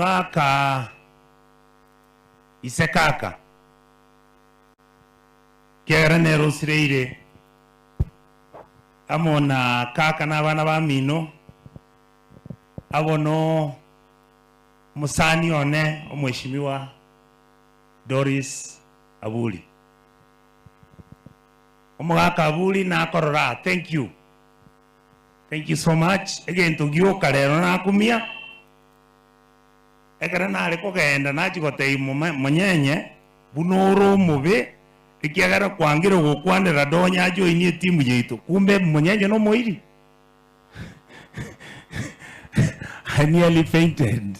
Omogaka ise kaka, ekiagera nere osireire amo na kaka na abana bamino, abo no omosani one omweshimiwa Doris Aburi. Omogaka Aburi nakorora aa, thank you. Thank you so much, egento gioka rero nakumia, ekero nare kogenda nachia gotebia moma monyenye buna ore omobe, ekiagera kwangire gokwanera Donya ajoinie etimu yaito, kumbe monyenye nomoiri. I nearly fainted.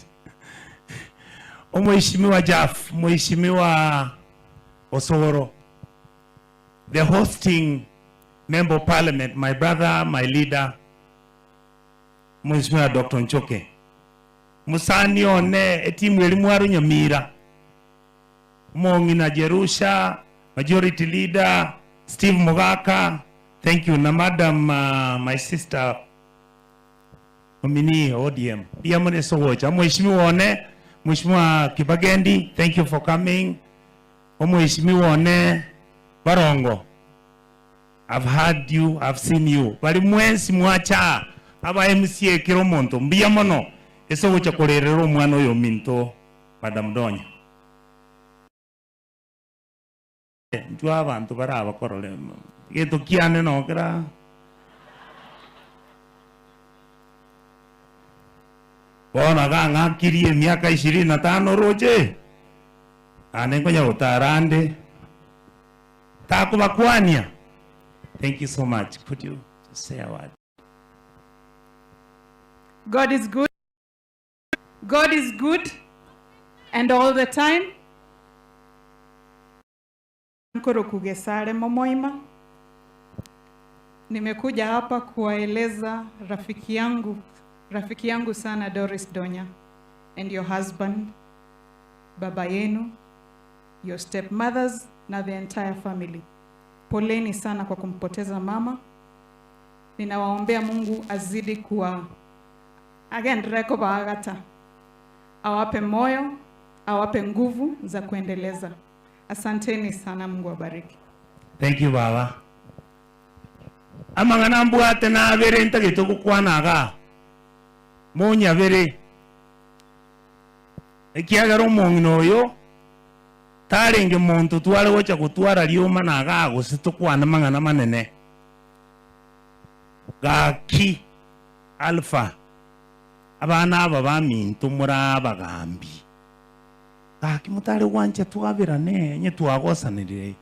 Omweshimiwa Jaff, Mweshimiwa Osoro, the hosting Member of Parliament, my brother, my leader, Mweshimiwa Doctor Nchoke. Mosani one etimu eria mwaro Nyamira, omong'ina Jerusha, Majority Leader, Steve Mogaka, thank you, na madam my sister Omini ODM. Mbuya mono ase ogocha. Mweshimiwa one, Mweshimiwa Kibagendi, thank you for coming. Omweshimiwa one Barongo, I've heard you, I've seen you. Bari mwensi mwacha aa, aba MCA kera omonto, mbuya mono ase ogocha korerera omwana oyo ominto Madam Donya. Intwe abanto bare abakorore egento kiane nokera. Bono agang'akirie emiaka ishirini na tano roche, naende nkonya gotara ande, takobakwania. Thank you so much. Could you just say a word? God is good. God is good and all the time. Nkoroku Gesare Momoima. Nimekuja hapa kuwaeleza rafiki yangu, rafiki yangu sana Doris Donya and your husband, baba yenu, your stepmothers na the entire family. Poleni sana kwa kumpoteza mama. Ninawaombea Mungu azidi kuwa agenderere kobaagata, awape moyo, awape nguvu za kuendeleza. Asanteni sana, Mungu awabariki. Thank you baba. Amang'ana mbwate nabere ntagete gokwana igaa, monyabere, ekiagera omong'ina oyo tarenge monto tware gocha gotwara riomana igaa gose tokwane mang'ana manene. Gaki Alpha, abana aba baminto more abagambi. Gaki motare gwancha twaberane onye twagosanire.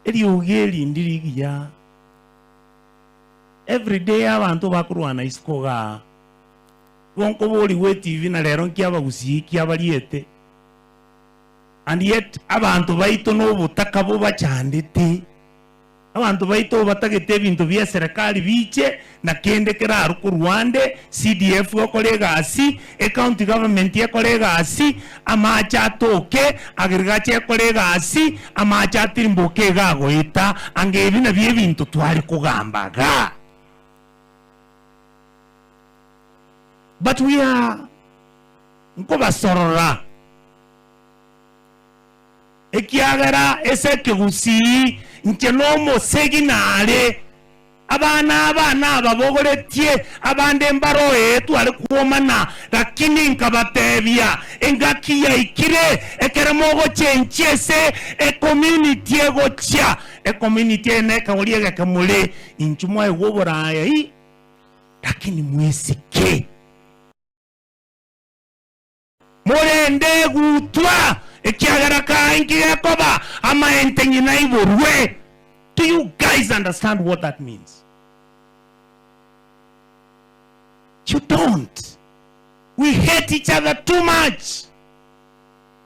Eriogi eri ndiri rigiya. Everyday abanto bakorwana isiko igaa. Igo nkoborigwa etivi na rero nki abagusii ki abariete. And yet abanto baito nobotaka bobachandete. Abanto baito batagete ebinto bia eserekari biche na kende kerarwe korwa ande, CDF ekore egasi, ecounty government ekore egasi, amache atoke, agriculture ekore egasi, amache atirimboke iga agoeta, ange ebi nabio ebinto tware kogamba igaa. But we are nkobasorora. Ekiagera ase ekegusii inche nomosegi nare, abana aba nababogoretie, abande mbaroe tware kwomana, lakini nkabatebia, engaki yaikire ekero mogochenchia ase ecommunity egochia, ecommunity eye nekegori egeke more, inchuo mwaegwa oboraya ii, lakini mwesike. Morende egutwa, ekiagera kae inki gekoba, amaente ng'ina aiborwe. Do you guys understand what that means? You don't. We hate each other too much.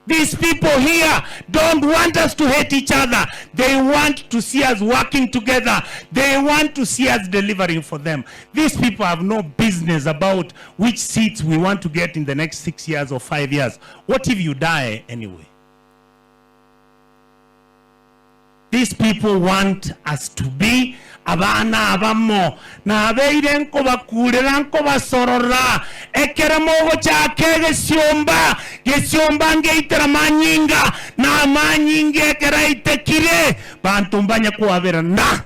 These people here don't want us to hate each other. They want to see us working together. They want to see us delivering for them. These people have no business about which seats we want to get in the next 6 years or 5 years. What if you die anyway? These people want us to be abana abamo. Nabeire nkobakurera nkobasorora, ekero mogochaka egesiomba, gesiomba ngeitera manyinga, na amanyinga ekero aitekire, banto mbanye koaberana.